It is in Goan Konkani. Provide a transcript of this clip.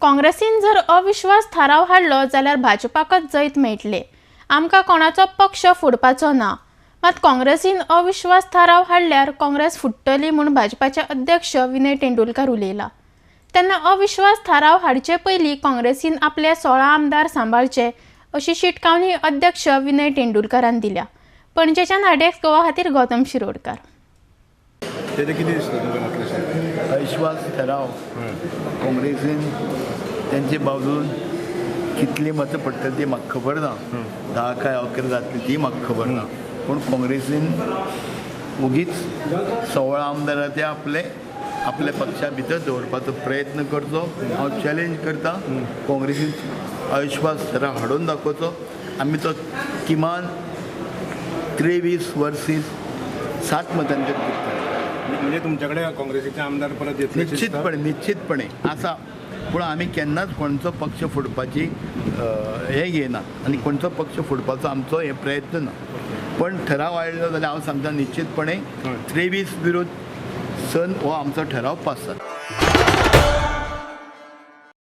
काँग्रेसीन जर अविश्वास थाराव हाडलो जाल्यार भाजपाकच जैत मेळटले। आमकां कोणाचो पक्ष फोडपाचो ना, मात काँग्रेसीन अविश्वास थाराव हाडल्यार काँग्रेस फुट्टली म्हूण भाजपाचे अध्यक्ष विनय तेंडुलकार उलयला। तेन्ना अविश्वास थाराव हाडचे पयलीं काँग्रेसीन आपले 16 आमदार सांबाळचे अशी शिटकावणी अध्यक्ष विनय तेंडुलकारान दिल्या। पणजेच्यान आरडीएक्स गोवा खातीर गौतम शिरोडकार। अविश्वास ठराव काँग्रेसीन त्यांचे बाजून कितली मतां पडटली ती म्हाका खबर ना, 10 काय 11 जातली ती म्हाका खबर ना, पूण काँग्रेसीन ओगीच 16 आमदार ते आपले आपल्या पक्षा भितर दवरपाचो प्रयत्न करचो। हांव चॅलेंज करता काँग्रेसीन अविश्वास ठराव हाडून दाखोवचो। आमी तो किमान 23 वर्सीस 7 मतांचेर जिखतले। म्हणजे तुमच्याकडे काँग्रेसीचे आमदार परत येतले? निश्चितपणे, निश्चितपणे आसा, पूण आमी केन्नाच कोणचो पक्ष फोडपाची हें घेयना आनी कोणचो पक्ष फोडपाचो आमचो हे प्रयत्न ना, पण ठराव हाडलो जाल्यार हांव सांगता निश्चितपणे 23 विरुद्ध सन हो आमचो ठराव पास जाता।